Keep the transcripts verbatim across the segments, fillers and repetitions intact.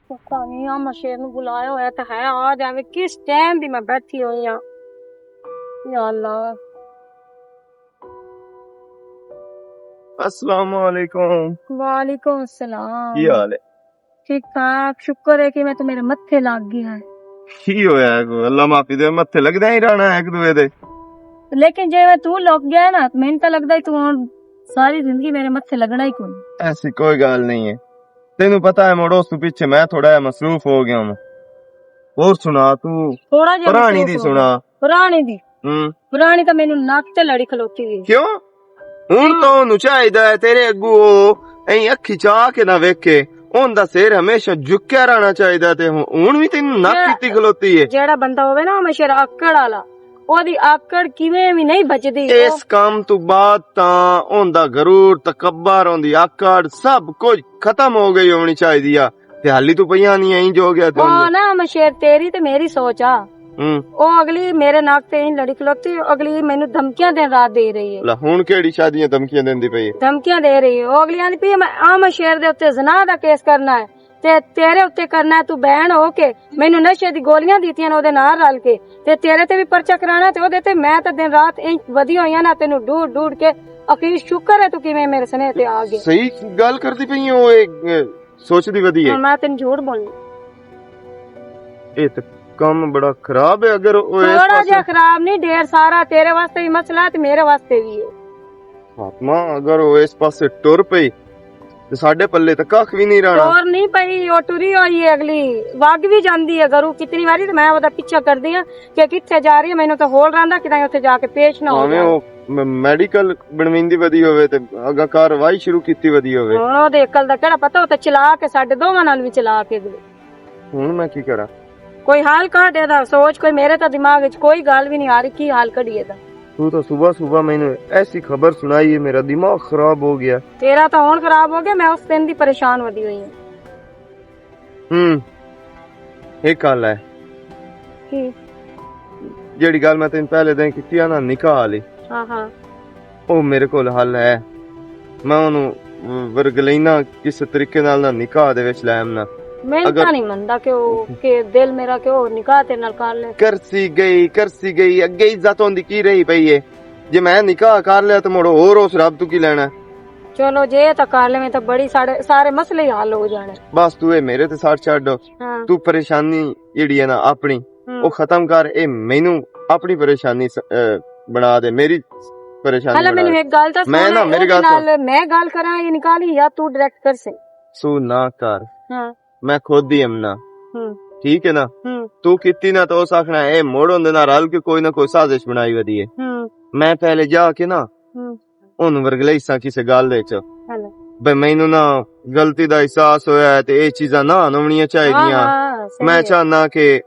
پتہ نہیں، آ مشیر نوں بلایا ہویا تے ہے، آ جاوے، کس ٹائم دی میں بیٹھی ہوئی ہاں۔ یا اللہ۔ السلام علیکم۔ وعلیکم السلام۔ کی حال ہے؟ ٹھیک ٹھاک، شکر ہے کہ میں تو میرے متھے لگ گیا ہے۔ کی ہویا ہے؟ کوئی اللہ معافی دے، متھے لگدا ہی رہنا ہے ایک دوے دے۔ لیکن جے میں تو لگ گیا نا، تو مینوں تاں لگدا ہے تو ہن ساری زندگی میرے متھے لگنا ہی کوئی۔ ایسی کوئی گل نہیں ہے۔ تینوں پتہ ہے، مڑ اس تو پیچھے میں تھوڑا جہا مصروف ہو گیا ہوں۔ اور سنا تو؟ تھوڑا جہا پرانی مصروف دی ہو سنا۔ گیا۔ پرانی دی؟ ہوں۔ پرانی تاں مینوں نک تے لڑی کھلوتی ہوئی۔ کیوں؟ ہن تاں اونوں چاہیدا ہے تیرے اگوں او ایں اکھی چا کے نہ ویکھے۔ اوندا سر ہمیشہ جھکیا رہنا چاہیدا تے ہن، ہن وی تینوں نک کیتی کھلوتی ہے۔ جیڑا بندہ ہووے نا ہمیشہ آکڑ والا، اودی آکڑ کیویں وی نہیں بچدی۔ اس کام تو بعد تاں اوندا غرور، تکبر، اوندی آکڑ سب کچھ ختم ہو گئی ہونی چاہیدی آ۔ تے حالی تو پئیاں نہیں، اینج ہو گیا تے ہاں۔ نا ہمیشہ تیری تے میری سوچ آ۔ ہوں۔ او اگلی میرے ناک تے ہی لڑی کھلوتی، اگلی مینوں دھمکیاں دن رات دے رہی ہے۔ لے، ہن کیڑی شادیاں دھمکیاں دیندی پئی ہے؟ دھمکیاں دے رہی ہے۔ او اگلی آندی پئی ہے، میں آ مشیر دے اُتے زنا دا کیس کرنا ہے، تے تیرے اُتے کرنا ہے، تو بہن ہو کے مینوں نشے دی گولیاں دتیاں نے اودے نال رل کے، تے تیرے تے بھی پرچہ کرانا، تے اودے تے میں تے دن رات ایں ودی ہوئی آں نا، تینوں ڈھونڈ ڈھونڈ کے۔ اخیر شکر ہے تو کیویں میرے سنے تے آ گئے۔ صحیح گل کردی پئی ہے، او اے، اے، سوچدی ودی ہے۔ ہن میں تینوں جھوٹ بولنی۔ اے تے کم بڑا خراب ہے۔ اگر او اس تھوڑا پاسے جہا خراب نہیں، ڈھیر سارا۔ تیرے واسطے بھی مسئلہ ہے تے میرے واسطے بھی ہے۔ فاطمہ، اگر او اس پاسے ٹر پئی تے ساڈے پلے تے کھ وی نہیں رہنا۔ ٹور نہیں پئی، او ٹری ہوئی ہے اگلی، وگ وی جاندی ہے گرو۔ کتنی واری تے میں اودا پیچھا کردی ہاں کہ کتھے جا رہی ہے، مینوں تے ہول رہندا کداں اوتھے جا کے پیش نہ ہو جائے۔ او م-، میڈیکل بنویندی ودی ہووے تے اگاں کارروائی شروع کیتی ودی ہووے۔ ہن اوہدے عقل دا کہڑا پتہ، او تے چلاک ہے، ساڈے دوواں نال وی چلاک ہے۔ ہن میں کی کراں؟ کوئی حل کڈ ایہدا، سوچ کوئی، میرے تاں دماغ وچ کوئی گل وی نہیں آ رہی، کی حل کڈیے دا؟ تو تاں صبح صبح مینوں ایسی خبر سنائی ہے، میرا دماغ خراب ہو گیا۔ تیرا تاں ہن خراب ہو گیا، میں اس دن دی پریشان ودی ہوئی ہاں۔ ہوں، ایک گل ہے۔ کی؟ جیڑی گل میں تینوں پہلے دن کیتی آ نا، نکاح والی، ہاں، ہاں۔ او میرے کول حل ہے۔ میں اونوں ورگلینا کس طریقے نال نہ نکاح دے وچ لے آمنا۔ میں اگر تاں نہیں مندا کہ او، کہ دل میرا کہ او نکاح تیرے نال کر لے۔ کرسی گئی، کرسی گئی، اگے عزت ہوندی کی رہی پئی ہے؟ جے میں نکاح کر لیا تے مڑ ہور اس رب تو کی لینا؟ چلو، جے تاں کر لویں تاں بڑی سارے، سارے مسئلے ہی حل ہو جانے۔ بس تو اے میرے تے سر چھڈ۔ ہاں۔ تو پریشانی جیڑی ہے نا اپنی، ہوں۔ او ختم کر، اے مینوں اپنی پریشانی س-، اے، بنا دے، میری پریشانی ہلا، بنا مینوں دے۔ ایک گل دس، میں ہن نا، میری اودے گل سن۔ نال میں گل کراں، یہ نکالی یا تو ڈائریکٹ کر سے؟ سو نہ کر۔ ہاں۔ میں خود ہی امنا۔ ہوں۔ ٹھیک ہے نا؟ ہوں۔ تو کیتی نا تو اس آکھنا، اے موڑ ہوندے نال رل کے کوئی نہ کوئی سازش بنائی ودی ہے۔ ہوں۔ میں پہلے جا کے نا، ہوں۔ اونوں ورگلے حصہ کسے گل دے چ۔ ہلو۔ بے مینوں نا غلطی دا احساس ہویا ہے تے اے چیزاں نہ ہونیاں چاہیدیاں۔ ہاں، ہاں، صحیح میں ہے۔ چاہنا کہ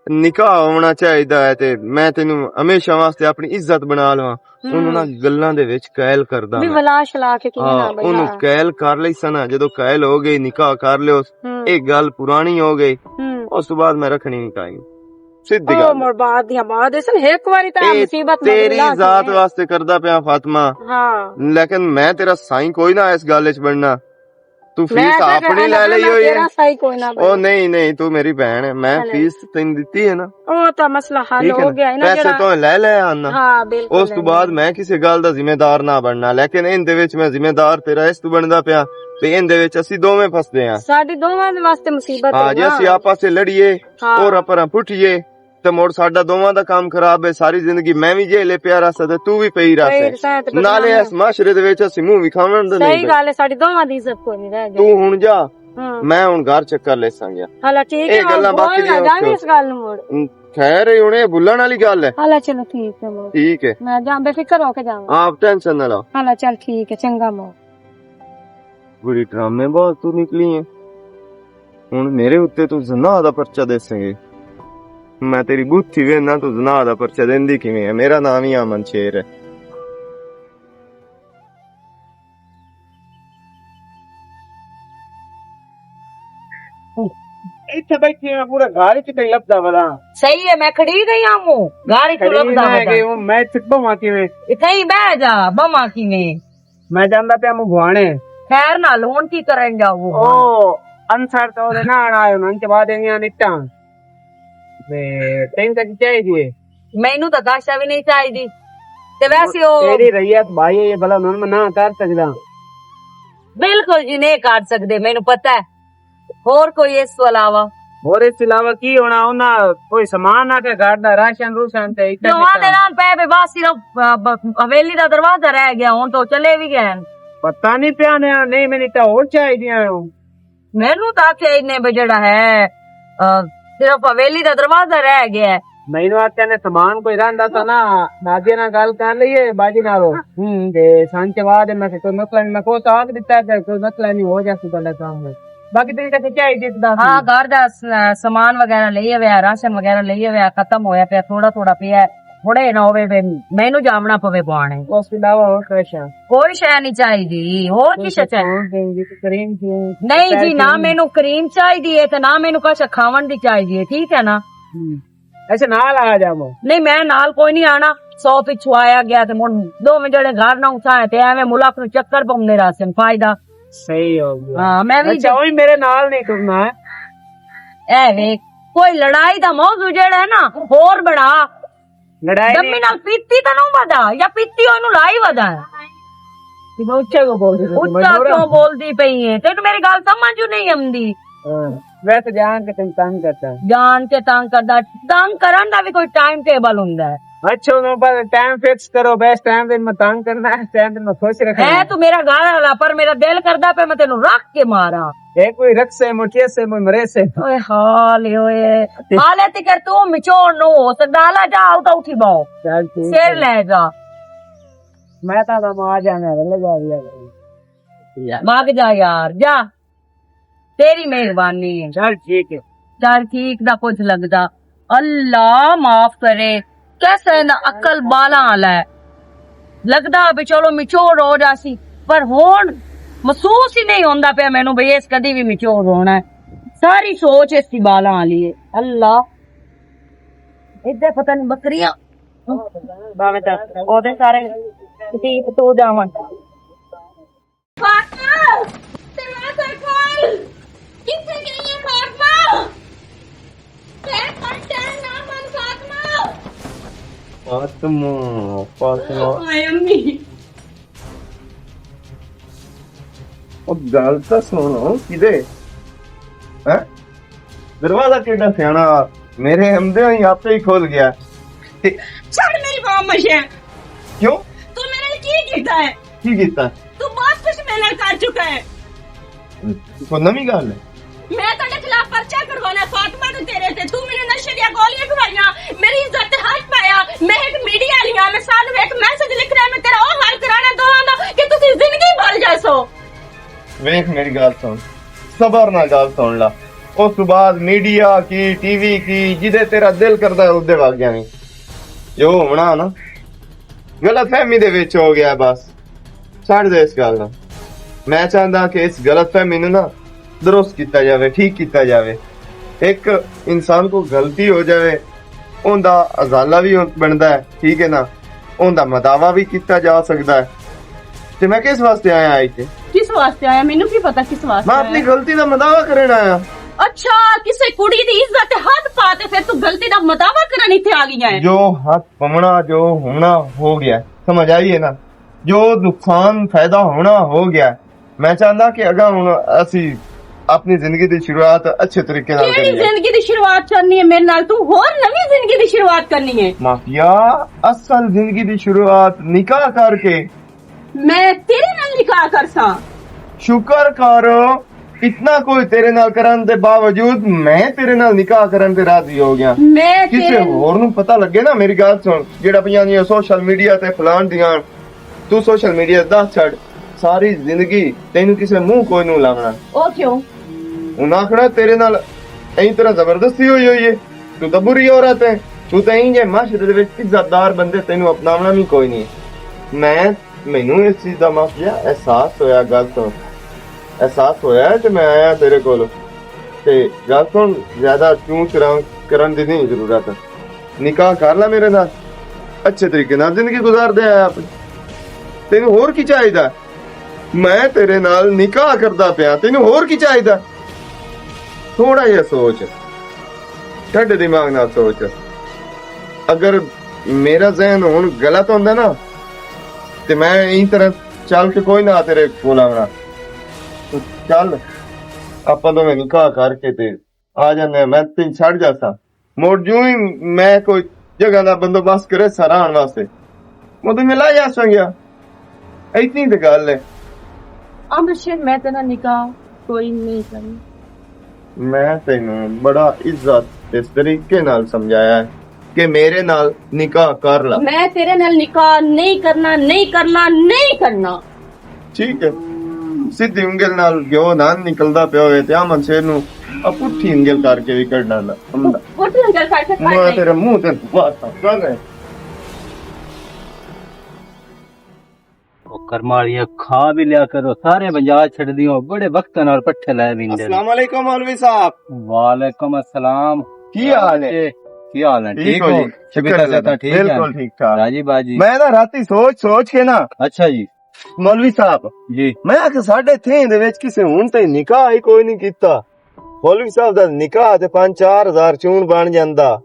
نکاح ہونا چاہیدا ہے تے میں تینوں ہمیشہ واسطے اپنی عزت بنا لواں۔ ہوں۔ اونوں نا گلاں دے وچ قائل کردا بھی میں۔ ولا شلا کے کیویں ہاں، نہ بھئی، اونوں ہاں۔ قائل کر لئی سنا، جدوں قائل ہو گئی، نکاح کر لیو، ہوں۔ اے گل پرانی ہو گئی، ہوں۔ اس تو بعد میں رکھنی نہیں کائیں۔ سیدھی او گل۔ مڑ بعد دیاں بعد اس نے ایک واری تاں اے مصیبت تیری مدلا ذات کے۔ واسطے کردا پیا فاطمہ۔ ہاں۔ لیکن میں تیرا سائیں کوئی نہ اس گل وچ بننا۔ تو میں فیس کہا اپنی کہ لے لئی ہوئی ہے۔ تیرا سائیں کوئی نہ او بنے۔ نہیں، نہیں، تو میری بہن ہے، میں ہلے۔ فیس تین دتی ہے نا۔ او تاں مسئلہ حل ٹھیک ہے ہو نا؟ گیا ہے نا پیسے جڑا۔ تو لے لے آنا۔ ہاں، بالکل اس تو لے بعد لے۔ میں کسی گل دا ذمہ دار نہ بننا، لیکن ان دے وچ میں ذمہ دار تیرا اس تو بندا پیا، تے ان دے وچ اسی دوویں پھسدے ہاں۔ ساڈے دوواں دے واسطے مصیبت ہاں، ہے جے نا۔ اسی آپس سے لڑیے ہاں۔ اور اپنا پٹھیے، تے مڑ ساڈا دوواں دا کام خراب ہے۔ ساری زندگی میں وی جیلے پیا رہسا تے تو وی پئی رہسے۔ پئی رہسا تے نالے بدنامی اس معاشرے دے وچ اسی منہ وکھاون دے صحیح نہیں۔ گل ہے، ساڈی دوواں دی عزت کوئی نہیں رہ گئی۔ تو ہن جا، ہاں۔ میں ہن گھر چکر لے سانگیا۔ ہلا ٹھیک اے ہے، گلاں بول باقی نہ دیاں جاویں اس گل نوں مڑ۔ ہم، خیر ہے، ہن اے بھلن والی گل ہے۔ ہلا چلو ٹھیک ہے مڑ۔ ٹھیک ہے۔ میں جاں بے فکر ہو کے جاواں۔ آپ ٹینشن نہ لو۔ ہلا چل ٹھیک ہے، چنگا مڑ۔ بڑی ڈرامے باز تو نکلی ہے۔ ہن میرے اُتے تو زنا دا پرچہ دے سنگے۔ میں تیری بوتھی وینا تو زنا دا پرچہ دیندی کیویں ہے؟ میرا نام ہی امن شیر ہے۔ ایتھے بیٹھی میں پورا گھر وچ کہیں لبدا ولا۔ صحیح ہے، میں کھڑی گئی ہاں، گھر وچ کھڑی لبدا میں ولا۔ گئی ہوں، میں چپ بواں کیویں؟ اتھے ہی بہ جا، بواں کیویں؟ میں جاندا پیا منگوانے۔ خیر نال ہن کی کرن جاؤ؟ او، انسر تو دے نہ آنا ہے، انہاں چ بعد دیاں نٹاں۔ تے تین تک چاہیے جی۔ مینوں تاں کاشا وی نہیں چاہیدی۔ تے ویسے او تیری رعیت بھائی، یہ بھلا ہن میں نہ کر سکدا۔ بالکل جی، نہیں کر سکدے، مینوں پتہ ہے۔ ہور کوئی اس تو علاوہ؟ ہور اس تو علاوہ کی ہونا؟ انہاں کوئی سامان آ کے گھر دا راشن روشن تے اتنا جو آندے نال پے پے بس صرف، آ، ب-، حویلی دا دروازہ رہ گیا، ہن تو چلے وی گئے۔ پتہ نہیں پیا نے، نہیں، مینوں تاں ہور چاہیدیاں۔ مینوں تاں آکھیا انہیں بھی جڑا ہے، آ، صرف حویلی دا دروازہ رہ گیا ہے۔ مینوں آکھیا نے سامان کوئی رہندا سا نا، نادیہ نال گل کر لئیے باجی نالو۔ ہوں۔ تے سن چوا دے میں کہ کوئی مسئلہ نہیں، میں کو ساتھ دتا کہ کوئی مسئلہ نہیں، ہو جاسی گل کام۔ باقی تیری کسے چاہیے جس دا ہاں، گھر دا س-، سامان وغیرہ لئی ہویا، راشن وغیرہ لئی ہویا، ختم ہویا پیا، تھوڑا تھوڑا پیا ہے۔ تھوڑے نہ ہوے، پھر مینوں جاونا پوے پوانے۔ اس تو علاوہ اور کوئی شے؟ کوئی شے نہیں چاہیدی، اور کی شے چاہیدی؟ کولڈ ڈرنک، کریم کیوں؟ نہیں جی، نہ مینوں کریم چاہیدی ہے تے نہ مینوں کچھ کھاون دی چاہیدی ہے، ٹھیک ہے نا؟ ہم۔ اچھا، نال آ جاواں۔ نہیں، میں نال کوئی نہیں آنا۔ سو پچھو آیا گیا تے من دو میں جڑے گھر نہ اٹھائے تے ایویں ملک نوں چکر پوندے رہسن، فائدہ۔ صحیح ہو گیا۔ ہاں، میں بھی اچھا، وہی میرے نال نہیں ٹرنا ہے۔ اے ویکھ، کوئی لڑائی دا موضوع جڑا ہے نا، ہور بڑا۔ لڑائی دمی نال پیتی تے نہ ودا، یا پیتی اونوں لائی ودا ہے؟ اچھا کیوں بول دی پئی ہے؟ تینوں میری گل سمجھ جو نہیں آندی۔ ہاں، ویسے جان کے تینوں تنگ کرتا۔ جان کے تنگ کردا، تنگ کرن دا بھی کوئی ٹائم ٹیبل ہوندا ہے۔ اچھا، انہوں پر ٹائم فکس کرو، بس ٹائم دن میں تنگ کرنا ہے، ٹائم دن میں خوش رکھنا ہے۔ تو میرا گھر والا، پر میرا دل کردا پہ میں تینوں رکھ کے ماراں۔ اے کوئی رکھ سے، مٹھیا سے، کوئی مرے سے۔ اوئے حال اوئے۔ حالے تے کر تو مچور نو ہو سکدا، لا جا، آؤ تو اٹھی باؤ۔ چل ٹھیک سر ہے۔ لے جا۔ میں تاں نہ مار جانا، لے جا، لے جا۔ بھاگ جا یار، جا۔ تیری مہربانی ہے۔ چل ٹھیک ہے۔ چل ٹھیک دا کچھ لگدا۔ اللہ معاف کرے، کیسا ہے نا عقل بالاں والا ہے۔ لگدا بھی چلو میچور ہو جاسی، پر ہون محسوس ہی نہیں ہوندا پیا مینوں بھئی اس کدی بھی میچور ہونا ہے۔ ساری سوچ اس دی بالاں والی ہے۔ اللہ، ادھر پتہ نہیں بکریاں، باویں تے اوہدے سارے کتی تو جاون۔ فاطمہ، دروازہ کھول۔ کتھے گئی ہے فاطمہ؟ ٹائم بن، ٹائم نہ بن فاطمہ۔ فاطمہ، فاطمہ۔ ہائے امی۔ او گل تاں سنو، کدے؟ ہیں؟ دروازہ کیڈا سیانا، میرے ہمدے ہی آپ ہی کھول گیا۔ چھڑ میری ماں مشے۔ کیوں؟ تو میرے کی کیتا ہے؟ کی کیتا؟ تو بہت کچھ میرے نال کر چکا ہے۔ کوئی نویں گل ہے؟ میں تیرے خلاف پرچہ کروانا ہے فاطمہ تے تیرے تے۔ تو میرے نشے دیاں گولیاں کھوائیاں، میری عزت تے ہاتھ پایا۔ میں ایک میڈیا والی ہاں، میں سانوں ایک میسج لکھنا ہے، میں تیرا او حال کرانا دواں دا کہ تسی زندگی بھر جاسو۔ ویکھ میری گل سن، صبر نال گل سن لا۔ اس تو بعد میڈیا کی، ٹی وی کی، جدے تیرا دل کردا ہے ادے وگ جاویں۔ جو ہونا نا، غلط فہمی دے وچ ہو گیا ہے بس۔ چھڈ دے اس گل نوں۔ میں چاہندا کہ اس غلط فہمی نوں نا درست کیتا جاوے، ٹھیک کیتا جاوے۔ ایک انسان کو غلطی ہو جاوے، اوندا ازالہ وی بندا ہے، ٹھیک ہے نا، اوندا مداوا وی کیتا جا سکدا ہے۔ تے میں کس واسطے آیا اتھے؟ کس واسطے آیا؟ مینوں کی پتا کس واسطے میں آیا۔ اپنی غلطی دا مداوا کرن آیا۔ اچھا، کسے کڑی دی عزت تے ہاتھ پا تے پھر تو غلطی دا مداوا کرن اتھے آ گیا ہے؟ جو ہاتھ پمنا، جو ہونا ہو گیا ہے۔ سمجھ آئی ہے نا؟ جو نقصان فائدہ ہونا ہو گیا ہے۔ میں چاہندا کہ اگاں ہن اسی اپنی زندگی دی شروعات اچھے طریقے نال کیڑی کریے۔ زندگی دی شروعات کرنی ہے میرے نال؟ تو ہور نویں زندگی دی شروعات کرنی ہے؟ مافیا، اصل زندگی دی شروعات نکاح کر کے۔ میں تیرے نال نکاح کرساں؟ شکر کر، اتنا کوئی تیرے نال کرن دے باوجود میں تیرے نال نکاح کرن تے راضی ہو گیا۔ میں کسے تیرے ہور نوں پتہ لگے نا، میری گل سن، جیڑا پیاں دی سوشل میڈیا تے فلان دیاں، تو سوشل میڈیا دس چھڈ، ساری زندگی تینوں کسے منہ کوئی نوں لاونا۔ او کیوں؟ انہاں آکھنا تیرے نال ایں طرح زبردستی ہوئی ہوئی ہے، تو تاں بری عورت ہے، تو تاں ایں جے معاشرے دے وچ عزت دار بندے تینوں اپناونا وی کوئی نہیں۔ میں، مینوں اس چیز دا معافیا احساس ہویا، گل سن، احساس ہویا ہے تے میں آیا تیرے کول۔ تے گل سن، زیادہ چوں چراں کرن دی نہیں ضرورت۔ نکاح کر لے میرے نال، اچھے طریقے نال زندگی گزار دے آیا اپنی۔ تینوں ہور کی چاہیدا؟ میں تیرے نال نکاح کردا پیا، تینوں ہور کی چاہیدا؟ تھوڑا جہا سوچ، ٹھڈے دماغ نال سوچ۔ اگر میرا ذہن ہن غلط ہوندا نا، تے میں ایں طرح چل کے کوئی نہ تیرے کول آونا۔ چل، آپاں دوویں نکاح کر کے تے آ جانے آں، میں تینوں چھڈ جاساں۔ مڑ جوں ہی میں کوئی جگہ دا بندوبست کرے سراہن واسطے، میں تینوں ملا جاساں گیا۔ اتنی تے گل ہے۔ امر شیر، میں تیرا نکاح کوئی نہیں کرنا۔ میں تینوں بڑا عزت اس طریقے نال سمجھایا ہے کہ میرے نال نکاح کر لا۔ میں تیرے نال نکاح نہیں کرنا، نہیں کرنا، نہیں کرنا۔ ٹھیک ہے، سیدھی انگل نال گیو نان نکلدا پیا ہوئے تے آمن شیر نوں آ پٹھی انگل کر کے بھی کڈنا نہ۔ پٹھی انگل کر کے میں تیرے منہ تے بات کر رہے۔ او کرمالیاں، کھا بھی لیا کرو، سارے بنجا چھڈ دیو، بڑے وقت نال پٹھے لائے ویندے نے۔ السلام علیکم مولوی صاحب۔ وعلیکم السلام۔ کی حال ہے؟ کی حال ہے؟ ٹھیک ہو جی؟ شکر اللہ۔ بالکل ٹھیک ٹھاک۔ راجی باجی۔ میں نا راتی سوچ سوچ کے نا، اچھا جی۔ مولوی صاحب، جی۔ میں آکھیا ساڈے تھیں دے وچ کسے ہن تائیں نکاح ہی کوئی نہیں کیتا۔ مولوی صاحب دا نکاح تے پنج چار ہزار چون بن جاندا۔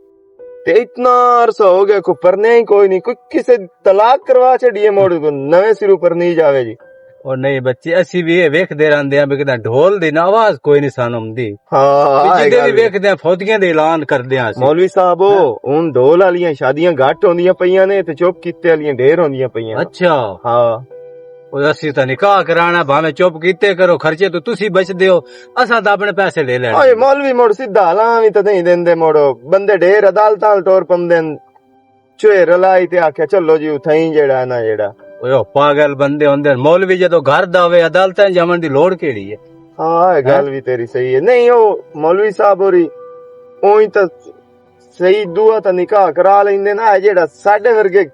تے اتنا عرصہ ہو گیا، کوئی پرنیا ہی کوئی نہیں، کوئی کسے طلاق کروا چھڈیے، مڑ نویں سروں پرنی جاوے جی۔ او نہیں بچے، اسی بھی یہ ویکھدے رہندے ہیں بھی کداں ڈھول دی نہ آواز کوئی نہیں سان آمدی۔ ہاں، تے جدے بھی ویکھدے ہیں، فوتیاں دے اعلان کردے ہیں اسی۔ مولوی صاحب، ہن ڈھول والیاں شادیاں گھٹ ہوندیاں پئیاں نے تے چپ کیتے والیاں ڈھیر ہوندیاں پئیاں۔ اچھا۔ ہاں۔ او اسی تاں نکاح کرانا، بھاویں چپ کیتے کرو، خرچے تو تسی بچدے ہو، اساں تاں اپنے پیسے لے لینے۔ اوئے مولوی مڑ سیدھا حالاں وی تاں نہیں دیندے، مڑ بندے ڈھیر عدالتاں ٹور پمدے ہن، چوہے رلائی تے آکھیا چلو جی اتھائیں جیڑا ہے نا جیڑا۔ اوئے او پاگل بندے ہوندے ہن، مولوی جدوں گھر دا ہوے عدالتاں جاون دی لوڑ کیڑی ہے؟ ہاں، اے گل وی تیری صحیح ہے۔ نہیں، او مولوی صاحب ہوری اونج تاں صحیح دعا تاں نکاح کرا لیندے نا، اے جیڑا ساڈے ورگے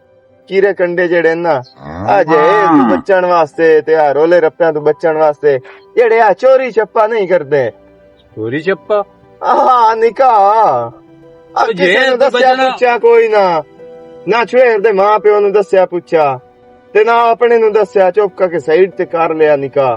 کیڑے کنڈے جیڑے نا، اے جہیز تو بچن واسطے تے اے رولے رپیاں تو بچن واسطے جیڑے اے چوری چھپا نہیں کردے۔ چوری چھپا؟ ہاں، نکاح۔ اے او کسے جہیز نوں تو دسیا بچنا۔ پچھیا کوئی نہ، نہ چھوہر دے ماں پیو نوں دسیا پچھیا۔ تے نہ اپنے نوں دسیا، چپ کر کے سائیڈ تے کر لیا نکاح۔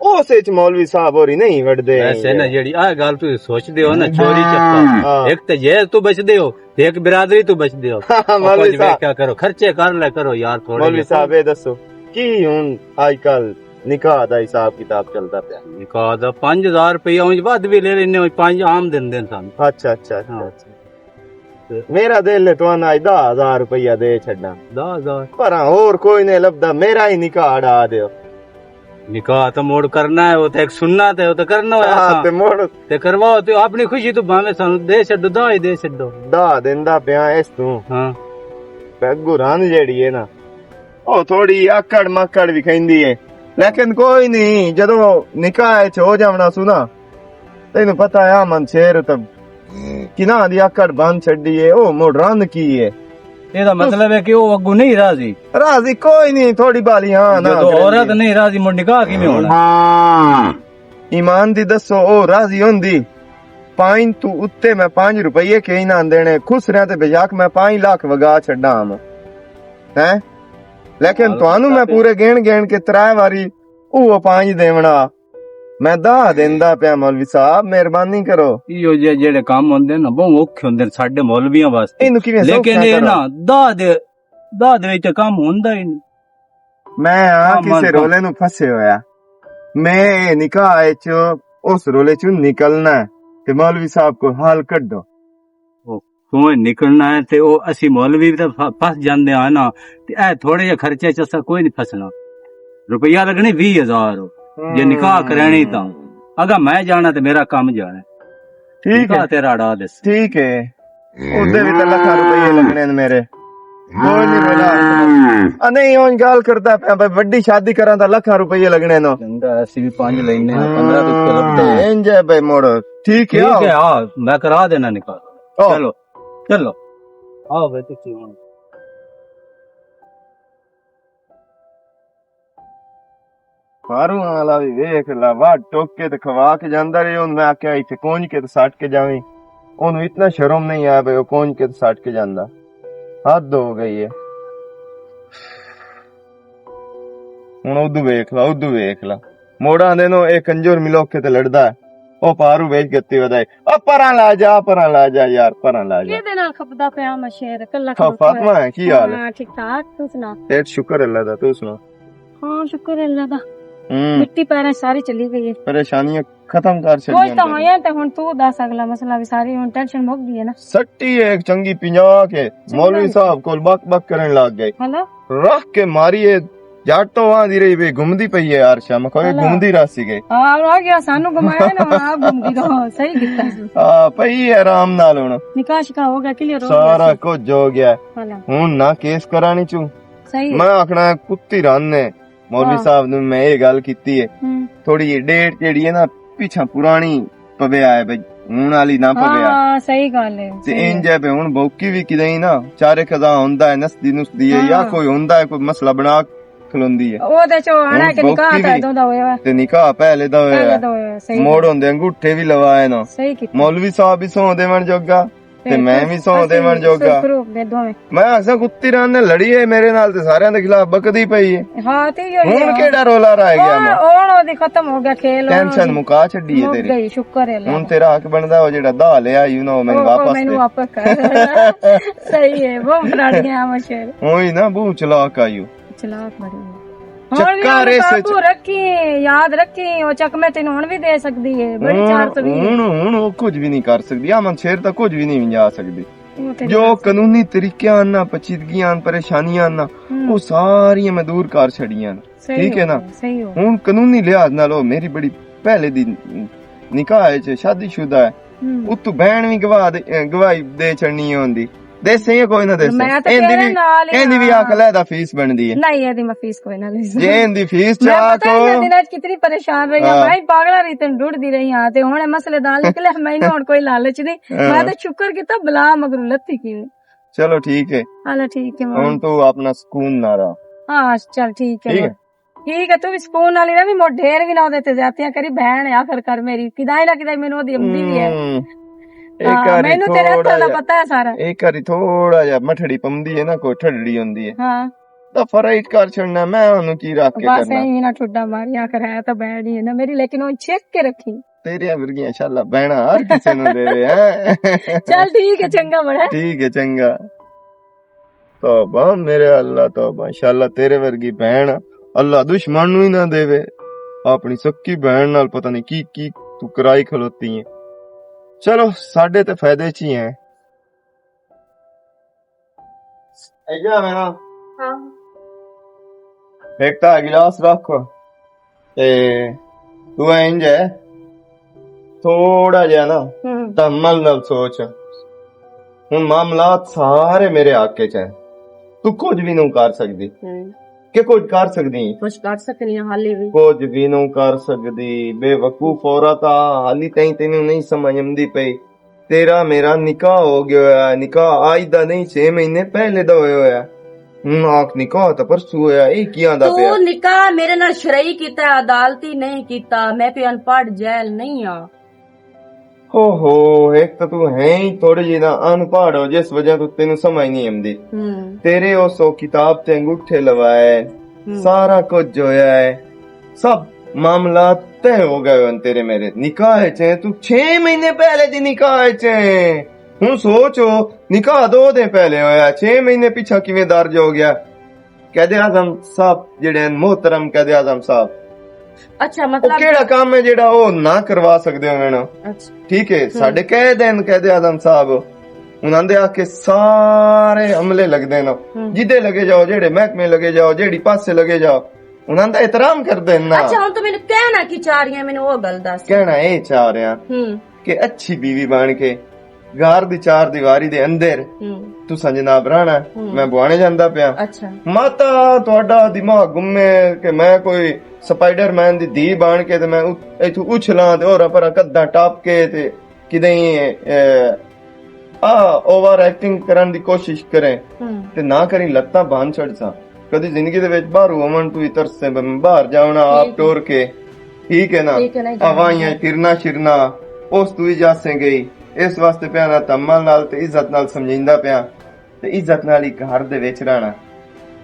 اس وچ مولوی صاحب ہوری نہیں وڑدے۔ ویسے نا، جیڑی آ گل تسی سوچدے ہو نا، چوری چکا، ہاں۔ ایک تے جیل تو بچدے ہو، تے ایک برادری تو بچدے ہو۔ ہاں، مولوی صاحب۔ کیا کرو، خرچے کر لے کرو یار، تھوڑے مولوی صاحب، اے دسو، کی ہن آج کل نکاح دا حساب کتاب چلدا پیا؟ نکاح دا پنج ہزار روپیہ، اونج ودھ بھی لے لینے، اونج پنج عام دن دن سن۔ اچھا، اچھا، اچھا، ہاں۔ اچھا۔ میرا دل ہے، تہانوں اج دہ ہزار روپیہ دے چھڈاں۔ دہ ہزار؟ پر ہور کوئی نہیں لبدا، میرا ہی نکاح اڑا دیو۔ نکاح تو موڑ کرنا ہے، وہ تو ایک سنت ہے، وہ تو کرنا ہویا ہاں، سا۔ تے موڑ۔ تے کرواؤ، تے اپنی خوشی تو بھاویں سانوں دے چھڈو، دہ ہی دے چھڈو۔ دہ دیندا پیاں اس توں۔ ہاں۔ تے اگوں رن جیڑی ہے نا، او تھوڑی آکڑ ماکڑ وی کھیندی ہے، لیکن کوئی نہیں، جدوں نکاح اچ ہو جاونا سو نا، تینوں پتہ ہے، آمن شیر تے کناں دی آکڑ بند چھڈی ہے، او مڑ رن کی ہے۔ اے دا مطلب ہے کہ او اگوں نہیں راضی۔ راضی کوئی نہیں، تھوڑی بالی ہاں نہ جدوں کرن عورت دی۔ نہیں راضی، مڑ نکاح کیویں ہونا؟ ہاں۔ ایمان دی دسو، او راضی ہوندی؟ پانچ تو اتے میں پانچ روپیے کہیں نہ دینے، خسریاں تے بیشک میں پانچ لاکھ وگا چھڈاں ہم۔ ہیں؟ لیکن تانوں میں پورے گن گن کے ترائے واری او پانچ دیونا۔ میں دہ دیندا پیا مولوی صاحب، مہربانی کرو۔ ایہو جے جڑے کام ہوندے نا، بہت اوکھے ہوندے نے ساڈے مولویاں واسطے۔ اینوں کیویں سوکھا لیکن اے کرو؟ نا، دہ دے، دہ دے وچ تے کام ہوندا ہی نہیں۔ میں آ کسے رولے نوں پھسے ہویا۔ میں اے نکاح وچ اس رولے چوں نکلنا ہے تے مولوی صاحب کو حل کڈو۔ او کیوں نکلنا ہے تے او اسی مولوی بھی تے ف-، پھس جاندے ہاں نا۔ تے اے تھوڑے جے خرچے چ اساں کوئی نہیں پھسنا۔ روپیہ لگنے ویہہ ہزار ہو۔ جے نکاح کرانی تاں اگا میں جانا تے میرا کم جانا ہے۔ ٹھیک ہے۔ نکاح تیرا اڑا دیس۔ ٹھیک ہے۔ اودے بھی تے لکھاں روپیے لگنے نے میرے۔ کوئی نہیں بولا۔ آ نہیں، اون گل کردا پیا بھائی، وڈی شادی کراں تاں لکھاں روپیے لگنے نو۔ چنگا ہے، اسی بھی پنج لینے ہاں، پندرہ تو کرب دے۔ انج ہے بھائی موڑ۔ ٹھیک ہے، ٹھیک ہے، آؤ۔ آؤ، میں کرا دینا نکاح۔ آؤ۔ چلو، چلو۔ آؤ بھائی، تسی ہن۔ فارو والا بھی ویکھ لا، واہ ٹوک کے تے کھوا کے جاندا رہے۔ ہن میں آکھیا، "ایتھے کونج کے تے سٹ کے جاویں۔" اونوں اتنا شرم نہیں آیا بھئی، او کونج کے تے سٹ کے جاندا۔ حد ہو گئی ہے۔ ہن ادھو ویکھ لا، ادھو ویکھ لا۔ موڑاں دے نو اے کنجر ملوکے تے لڑدا ہے۔ او پارو ویچ گتی ودائے۔ او پراں لا جا، پراں لا جا یار، پراں لا جا۔ کیدے نال کھپدا پیا میں شیر؟ کلا کھپدا پیا۔ فاطمہ ہے، کی حال ہے؟ ہاں، ٹھیک ٹھاک، تو سنا؟ اے شکر اللہ دا، تو سنا؟ ہاں، شکر اللہ دا۔ ہوں۔ مٹی پیراں ساری چلی گئی ہے۔ پریشانیاں ختم کر چھڑیاں کوئی تاں نے۔ ہویا تے ہن تو دس اگلا مسئلہ وی ساری ہن ٹینشن مک گئی ہے نا۔ سٹی ایک چنگی پنجا کے مولوی صاحب کول بک بک کرن لگ گئے۔ ہیلو۔ رکھ کے ماری اے جٹ تو وہاں دی رہی وے، گھومدی پئی ہے عرشا، میں کہے گھومدی رہ سی گئی۔ ہاں، آ گیا، سانو گھمایا نا، وہاں گھومدی رہو، صحیح کیتا۔ ہاں، پئی ہے آرام نال ہن۔ نکاح شکا ہو گیا، کلیئر ہو گیا سارا سی۔ کچھ ہو گیا۔ ہاں۔ ہن نہ کیس کرانی چوں۔ صحیح ہے۔ میں آکھنا ہے کتی رن نے، مولوی ہاں۔ صاحب نوں میں یہ گل کیتی ہے۔ ہوں۔ تھوڑی جی ڈیٹ جیڑی ہے نا، پیچھے پرانی پویا ہے بھائی، ہن والی نہ پویا۔ ہاں، صحیح گل ہے، تے صحیح انج ہے۔ ہے بھائی، ہن بوکی بھی کدے ہی نا، چارے قضا ہوندا ہے، نسدی نسدی ہے، یا ہاں۔ کوئی ہوندا ہے، کوئی مسئلہ بنا کھلوندی ہے۔ او تے چو آنا ہن کہ نکاح بوکی تے بھی، دو دا ہویا۔ تے نکاح پہلے دا ہویا۔ پہلے دا ہویا، صحیح۔ موڑ ہوندے انگوٹھے بھی لوائے نا۔ صحیح کیتا۔ مولوی صاحب بھی سو دیون جوگا۔ تے میں وی سو دے من جوگا۔ میں آکھساں کتی رن نے لڑی ہے میرے نال تے ساریاں دے خلاف بکدی پئی ہے۔ ہاں، تے یہی ہن ہے۔ کیڑا رولا رہ گیا نا؟ ہن او دی ختم ہو گیا کھیل، ٹینشن مکا چھڈی ہے تیری۔ گئی، شکر ہے اللہ ہن دا۔ تیرا حق بندا او جیڑا دا لے آئی نا، او مینوں او، او واپس مینوں دے۔ واپس کر۔ صحیح ہے، وہ پراڑیاں مشہور۔ اوہی نا، بہت چلاک آئی او۔ چلاک بڑی ہے۔ ہن وی چکا ریس وچ۔ قابو رکھی، یاد رکھی، او چکمے تینوں ہن وی دے سکدی ہے، بڑی ہن، چار سو وی ہے۔ ہن، ہن او کچھ وی نہیں کر سکدی، امن شیر تاں کچھ وی نہیں ونجا سکدی۔ او تے جو نہیں کر سکدی۔ قانونی طریقے آن نا، پچیدگیاں آن، پریشانیاں آن نا، ہم۔ او ساریاں میں دور کر چھڑیاں۔ صحیح ٹھیک ہے ہو نا؟ گیا، صحیح ہو۔ ہن قانونی لحاظ نال او میری بڑی پہلے دی نکاح ہے، شادی شدہ ہے۔ ہم۔ اتو بہن وی گواہ دے، گواہی دے چھڑنی ہوندی۔ دیسے یا کوئی نہ دیسے۔ میں تے ایندی تیرے وی، نال ہی ایندی وی ہاں۔ آ کے لے دا فیس بندی ہے۔ نہیں، ایندی میں فیس کوئی نہ لیسی۔ جے ایندی فیس میں چاہ پتہ کو۔ نہیں، دن اج کتنی پریشان رہی ہاں، ہاں۔ بھائی پاگلا رہی تین ڈڑدی رہی ہاں، تے ہن اے مسئلے دا حل نکلے، میں انہوں ہن کوئی لالچ نہیں۔ ہاں۔ میں تے شکر کیتا بلا مگر لتی کی۔ چلو ٹھیک ہے۔ ہاں، ٹھیک ہے، ہن تو اپنا سکون نہ رہا۔ ہاں، چل ٹھیک ہے۔ ٹھیک ہے۔ ٹھیک ہے، تو بھی سکون والی رہوی، مو ڈھیر بھی نہ ہوندے تے زیادتیاں کری، بہن ہے آخر کر میری، کدائیں نہ کدائیں مینوں دی امدی بھی ہے۔ ہم، ایک ہاں، واری مینوں تے رہتا تھوڑا دا جہا، پتہ ہے سارا۔ ایک واری تھوڑا جہا مٹھڑی پمدی ہے نا، کوئی ٹھڈڑی ہوندی ہے۔ ہاں۔ دفعہ رائٹ کر چھڑنا، میں انہوں کی رکھ کے بس کرنا۔ ایویں نہ ٹھڈا ماری، آخر ہے تو بہن ہی ہے نا میری، لیکن وہ چھک کے رکھی۔ تیرے ورگیاں انشاءاللہ بہنا ہر کسے نوں دے دے، ہیں؟ چل ٹھیک ہے، چنگا بڑا۔ ٹھیک ہے، چنگا۔ توبہ میرے اللہ، توبہ۔ انشاءاللہ تیرے ورگی بہن، اللہ دشمن نوں ہی نہ دے۔ اپنی سکی بہن نال پتہ نہیں کی کی تو کرائی کھلوتی ہے۔ چلو، ساڈے تے فائدے چ ہی ہیں۔ ایجا میں نا۔ ہاں۔ ایک تا گلاس رکھ۔ تے تو انج ہے، تھوڑا جہا نا، ہم۔ تحمل نال سوچ۔ ہن معاملات سارے میرے حق وچ ہیں۔ تو کچھ بھی نہیں کر سکدی۔ ہم۔ کہ کچھ کر سکدی؟ کچھ کر سکنی ہاں حالی بھی۔ کچھ بھی نہیں کر سکدی۔ بے وقوف عورت آ، حالی تائیں تینوں نہیں سمجھ آندی پئی۔ تیرا میرا نکاح ہو گیا ہے، نکاح آج دا نہیں، چھ مہینے پہلے دا ہویا ہویا ہے۔ ہن آکھ نکاح تاں پرسوں ہویا، اے کی آندا تو پیا؟ نکاح میرے نال شرعی کیتا ہے، عدالتی نہیں کیتا، میں کوئی ان پڑھ جاہل نہیں ہاں۔ ہو ہو، ایک تاں تو ہے ہی تھوڑی جی نا ان پڑھ ہو، جس وجہ تو تینوں سمجھ نہیں آندی۔ ہم۔ تیرے اس او کتاب تے انگوٹھے لوائے، ہم۔ سارا کچھ جو ہویا ہے، سب معاملات طے ہو گئے ہن تیرے میرے نکاح وچ ہیں، تو چھ مہینے پہلے دی نکاح وچ ہیں۔ ہن سوچ ہو، نکاح دو دن پہلے ہویا، چھ مہینے پیچھے کیویں درج ہو گیا؟ قائد اعظم صاحب جڑے ہیں، محترم قائد اعظم صاحب، اچھا، او مطلب کیڑا کام ہے جڑا او نہ کروا سکدے ہوون؟ اچھا۔ ٹھیک ہے، ہم۔ ساڈے قائد ہیں قائد اعظم صاحب، انہاں دے آ کے سارے عملے لگدے نے، ہم۔ جدے لگے جاؤ، جڑے محکمے لگے جاؤ، جڑی پاسے لگے جاؤ، انہاں دا احترام کردے نا۔ اچھا، ہن تو مینوں کہنا کی چاہ رہی ہیں، مینوں او گل دس۔ کہنا اے چاہ رہیا ہم۔ کہ اچھی بیوی بن کے گھر دی چار دیواری دے اندر ہم۔ تساں جناب رہنا، ہم۔ میں بوانے جاندا پیا۔ اچھا۔ ماتا تہاڈا دماغ گمے کہ میں کوئی سپائیڈر مین دی دھی بن کے تے میں ات-، ایتھوں اچھلاں تے ہوراں پراں قداں ٹپ کے تے کدیں، اے، آ، اوور ایکٹنگ کرن دی کوشش کریں ہم۔ تے نہ کریں، لتاں بن چھڑساں۔ کدی زندگی دے وچ باہروں آون تو ہی ترسیں، بے میں باہر جاونا آپ ٹور کے، ٹھیک ہے نا؟ ٹھیک ہے نا؟ ہوائیاں پھرنا شرنا، اس تو ہی جاسیں گئی۔ اس واسطے پیا نا تمل نال تے عزت نال سمجھیندا پیا، تے عزت نال ہی گھر دے وچ رہنا،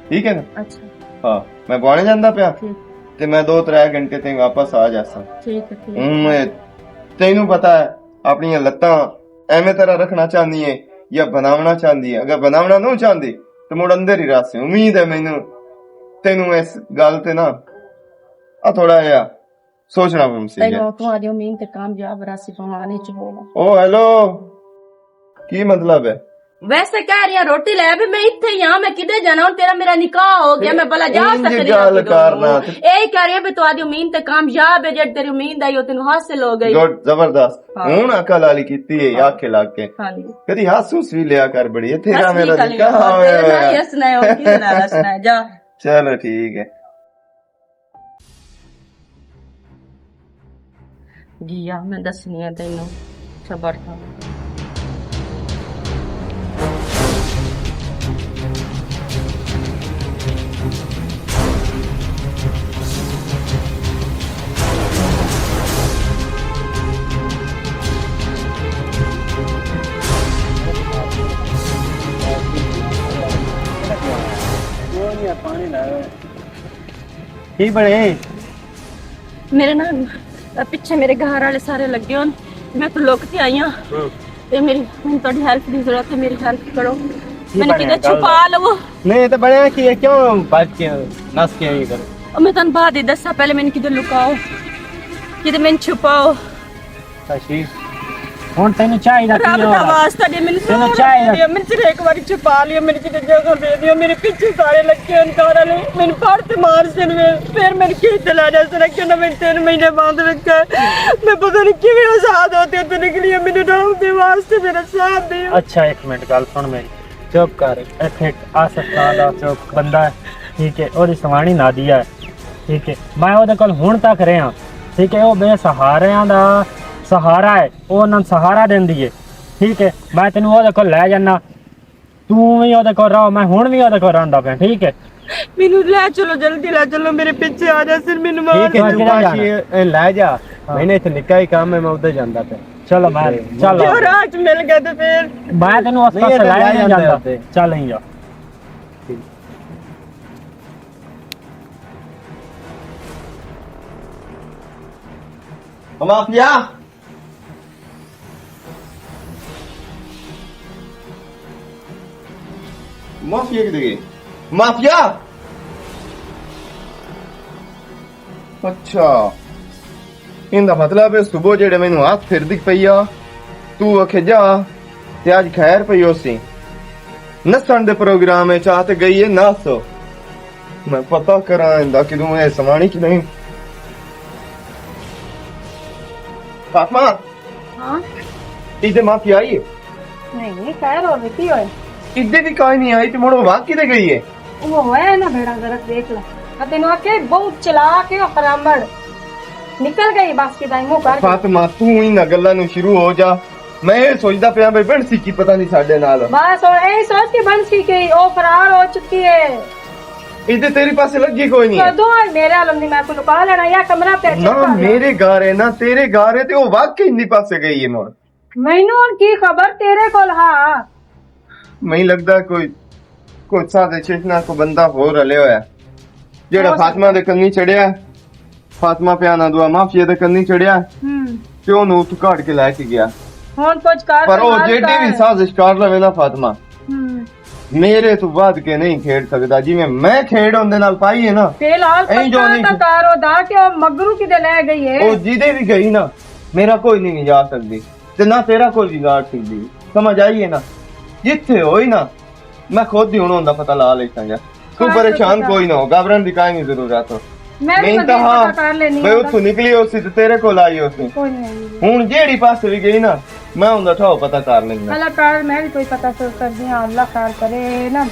ٹھیک ہے نا؟ اچھا۔ ہاں، میں بوانے جاندا پیا، ٹھیک۔ تے میں دو ترے گھنٹے تے واپس آ جاساں۔ ٹھیک ہے، ٹھیک۔ ہوں میں تینوں پتا ہے، اپنیاں لتاں ایویں طرح رکھنا چاہندی ہے یا بناونا چاہندی ہے؟ اگر بناونا نہ چاہندی تو مڑ اندر ہی رہسی۔ امید ہے مینوں تینوں اس گل تے نا، آ تھوڑا جہا سوچنا پوسی۔ تینوں تو آدھی امید تے کامیاب رہسی بنانے چ ہو۔ او ہیلو، کی مطلب ہے؟ ویسے کہہ رہی ہاں، روٹی لے بھی میں اتھے ہی ہاں، میں کدے جانا ہوں؟ تیرا میرا نکاح ہو گیا، میں بلا جا انج سکتی ہاں گل کدوں؟ کرنا۔ اے ہی کہہ رہی ہاں بھی تو آدھی امید تے کامیاب ہے، جڑ تیری امید آئی، او تینوں حاصل ہو گئی۔ گڈ، زبردست۔ ہاں۔ ہن عقل والی کیتی ہے، ہاں۔ آکھے لگ کے۔ ہاں جی۔ کدی ہنس ہنس بھی لیا کر بڑی، تیرا بس میرا ٹھیک ہے، نکاح ہو تیرے نال گیا۔ ہی ہنسنا ہے، اور کدے نال ہنسنا ہے، جا۔ چلو ٹھیک ہے۔ گیا، میں دسنی آ تینوں۔ صبر کر۔ کی بنے؟ میرے نا، پچھے میرے گھر والے سارے لگے ہون، میں تو لک کے آئی ہاں۔ تے میری، مینوں تہاڈی ہیلپ دی ضرورت ہے، میری ہیلپ کرو۔ مینوں کدھر چھپا لو۔ نہیں، تے بنیا کی ہے؟ کیوں بھج کے، نس کے آئی ادھر؟ او میں تہانوں بعد ہی دساں، پہلے مینوں کدھر لکاؤ، کدھر مینوں چھپاؤ۔ ہن تینوں چاہیدا کی رب دا واسطہ جے مینوں تینوں چاہیدا؟ مینوں صرف ایک واری چھپا لیو، مینوں کدھر جگہ دے دیو، میرے پیچھے سارے لگے ہن گھر والے، مینوں پڑھ تے مار سن، پھر مینوں کس تے لے جا سن، کیوں نہ مینوں تین مہینے بند رکھا۔ میں پتہ نہیں کیویں آزاد ہو تے اتھوں نکلی ہاں، مینوں ڈاؤن دے واسطے میرا ساتھ دیو۔ اچھا، ایک منٹ، گل سن میری، چپ کر۔ ایتھے آصف خان دا بندہ ہے، ٹھیک ہے، اوہدی سوانی نادیہ ہے، ٹھیک ہے۔ میں اوہدے کول ہن تک رہیا، ٹھیک ہے، او بے سہاریاں دا سہارا ہے، او انہاں نوں سہارا دیندی ہے، ٹھیک ہے۔ میں تینوں اوہدے کول لے جانا، توں وی اوہدے کول رہو، میں ہن وی اوہدے کول رہندا پیا، ٹھیک ہے۔ مینوں لے چلو، جلدی لے چلو، میرے پیچھے آ جا سر، مینوں مار ٹھیک ہے، دے۔ تو کاشی، اے لے جا۔ ہاں۔ میں نے اتھے نکا ہی کام ہے، میں ادھر جاندا پیا۔ چلو، میں، ٹھیک ہے۔ چلو۔ جو راج مل گیا تو پھر۔ میں تینوں اس پاسے لے نہیں جاندا۔ چل نہیں جا۔ ٹھیک۔ مافیا۔ مافیا کدے گئے؟ مافیا۔ اچھا، ایندا مطلب ہے صبح جڑے مینوں ہاتھ پھر دکھ پئی آ، تو اکھے جا، تے اج خیر پئی ہو سی۔ نسن دے پروگرام وچ آ تے گئی ہے نس۔ میں پتہ کراں ایندا کدوں اے سمانی کہ نہیں۔ فاطمہ، ہاں؟ ایدے ماں پی آئی ہے؟ نہیں، نہیں، خیر ہو، ویتی ہوئے۔ ایدے بھی کوئی نہیں آئی، تے مڑو واقعی تے گئی ہے؟ وہ ہویا ہے نا بھیڑا گرک، دیکھ لو۔ میں تینوں آکھیا، بہت چلاک ہے، خرامبڑ۔ نکل گئی بس کدائیں منہ کر کے۔ فاطمہ، تو ہی نہ گلاں نوں شروع ہو جا۔ میں یہ سوچدا پیا بھئی بن سی کی پتہ نہیں ساڈے نال۔ بس ہن اے سوچ کے بن سی کہ او فرار ہو چکی ہے۔ ایدے تیری پاسے لگی کوئی نہیں ہے۔ کدوں آئی میرے عالم دی، میں کو لکا لینا یا کمرہ پہ چیک نہ کر لو۔ میرے گھر ہے نہ تیرے گھر ہے، تے او واقعی نہیں پاسے گئی ہے مڑ۔ مینوں ہن کی خبر تیرے کول ہا؟ میں لگدا کوئی، کوئی سادے چشنا کو بندہ ہور رلے ہویا ہے۔ جیڑا ہو سکدا۔ فاطمہ دے کنی چڑھیا، فاطمہ پیانا دعا مافیا دے کنی چڑھیا، ہوں۔ تے اونوں اتھوں کڈ کے لے کے گیا۔ ہن کچھ کر پر او جیڑی وی سازش کر لوے نا فاطمہ، ہوں۔ میرے تو ود کے نہیں کھیڈ سکدا، جویں میں کھیڈ اوندے نال پائی ہے نا، فی الحال اینج او پتہ نہیں تاں کر او دا کہ او مگرو کدے لے گئی ہے۔ او جدے وی گئی نا، میرا کوئی نہیں جا سکدی، تے نہ تیرا کوئی بگاڑ سکدی۔ سمجھ آئی ہے نا؟ جتھے ہوئی نا، میں خود ہی ہن اوندا پتہ لا لیساں گا۔ تو پریشان کوئی نہ ہو، گھبران دی کائیں نہیں ضرورت۔ میں بھی مین تاں ہاں، پتہ کر لینی میں ہاں۔ اتھوں نکلی ہو سی تے تیرے کول آئی ہو سی۔ کوئی نہیں۔ ہن جیڑی پاسے وی گئی نا، میں اوندا ٹھاؤ پتہ کر لینا۔ اللہ تعالی میں بھی کوئی پتہ سر کر دیا، اللہ خیر کرے نا۔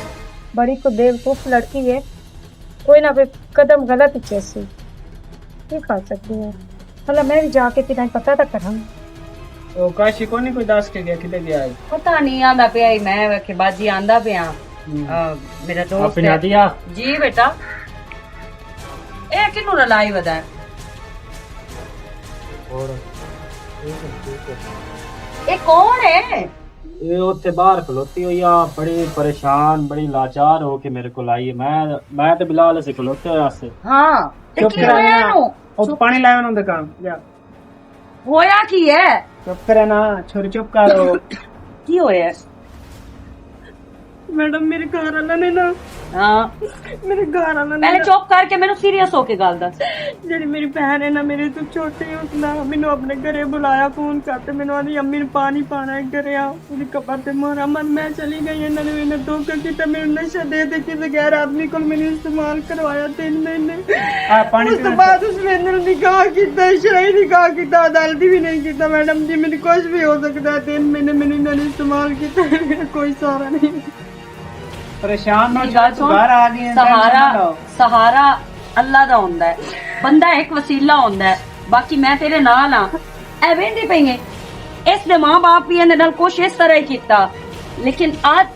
بڑی کو بیوقوف لڑکی ہے، کوئی نہ کوئی قدم غلط ہی چیسی۔ کی کر سکتی ہوں؟ مطلب میں بھی جا کے کدھر پتہ تک کراں۔ او کاشی کو نہیں کوئی دس کے گیا، کدے گیا ہے؟ پتہ نہیں، آندا پیا ہی، میں ویکھے باجی آندا پیا۔ ہوں۔ آ، میرا دوست اپنی ہے۔ نادیا۔ جی بیٹا۔ اے کنوں رلائی ودا ہے؟ اور ٹھیک ہے، ٹھیک ہے۔ اے کون ہے؟ اے اوتھے باہر کھلوتی ہوئی آ، بڑی پریشان، بڑی لاچار ہو کے میرے کول آئی ہے۔ میں، میں تے بلال اسے کھلوتے ہوئے آسے۔ ہاں، تے چپ کی کرا ہویا نا۔ اینوں؟ او پانی لے آون دے کام، جا۔ ہویا کی ہے؟ چپ کرے نا، چھوری، چپ کرو۔ کی ہویا ہے؟ میڈم، میرے گھر والا نے نا، ہاں۔ میرے گھر والا نے پہلے نا، چپ کر کے مینوں سیریس ہو کے گل دس۔ جڑی میری بہن ہے نا، میرے تو چھوٹی، اس نے مینوں اپنے گھرے بلایا، فون کرتے مینوں آدھی، "امی نے پانی پانا ہے گھرے آ۔" اوہدی قبر تے مارا من، میں چلی گئی، انہاں نے مینوں دھوکا کیتا، مینوں نشہ دے دے کے غیر آدمی کول مینوں استعمال کروایا تین مہینے۔ آ، پانی اس تو پینا۔ بعد اس نے نکاح کیتا، شرعی نکاح کیتا، عدالتی بھی نہیں کیتا۔ میڈم جی، مینوں کچھ بھی ہو سکتا ہے، تین مہینے مینوں انہاں نے استعمال کیتا، میرا کوئی سہارا نہیں۔ پریشان نہ ہو، گل سن، گھر آ گئے ہیں، سہارا، ٹینشن نہ لو۔ سہارا اللہ دا ہوندا ہے، بندہ ایک وسیلہ ہوندا ہے، باقی میں تیرے نال ہاں۔ اے ویندی پئی ہے، اس دے ماں باپ بھی ایندے نال کچھ اس طرح ہی کیتا، لیکن اج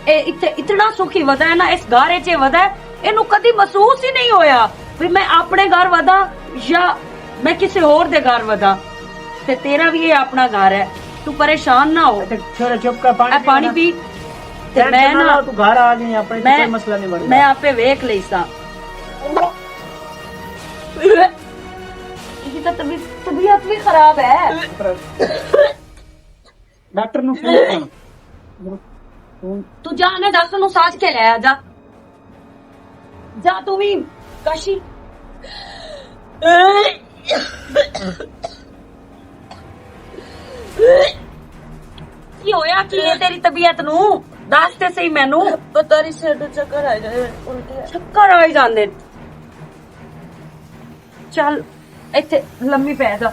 اے اتھے اتنا سکھی ودا ہے نا، اس گھر وچ اے ودا ہے، اینوں کدی محسوس ہی نہیں ہویا بھی میں اپنے گھر ودا یا میں کسے ہور دے گھر ودا۔ تے تیرا بھی اے اپنا گھر ہے، تو پریشان نہ ہو۔ اچھا، چھوڑو، چپ کر، پانی اے پانی پی۔ تے ٹینشن میں نہ نہ، لو، تو گھر آ گئی، اپنے تو میں، کوئی مسئلہ نہیں بنتا۔ میں آپے ویکھ لئی سا۔ اس کی تو طبیعت، طبیعت بھی خراب ہے۔ ڈاکٹر نو فون کر۔ تو جا نا، ڈاکٹر نو ساج کے لے آ جا۔ جا تو بھی کاشی۔ کی ہویا کی ہے تیری طبیعت نو؟ دس تے صحیح مینوں۔ پتہ نہیں، سر تے چکر آ جائے، الٹی آ۔ چکر آ ہی جاندے۔ چل، ایتھے لمبی پے جا۔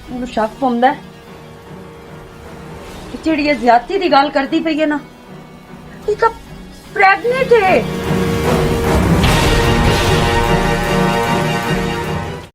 مینوں شک پوندا ہے کہ جیڑی اے زیادتی دی گل کردی پئی ہے نا، یہ تو پریگننٹ ہے۔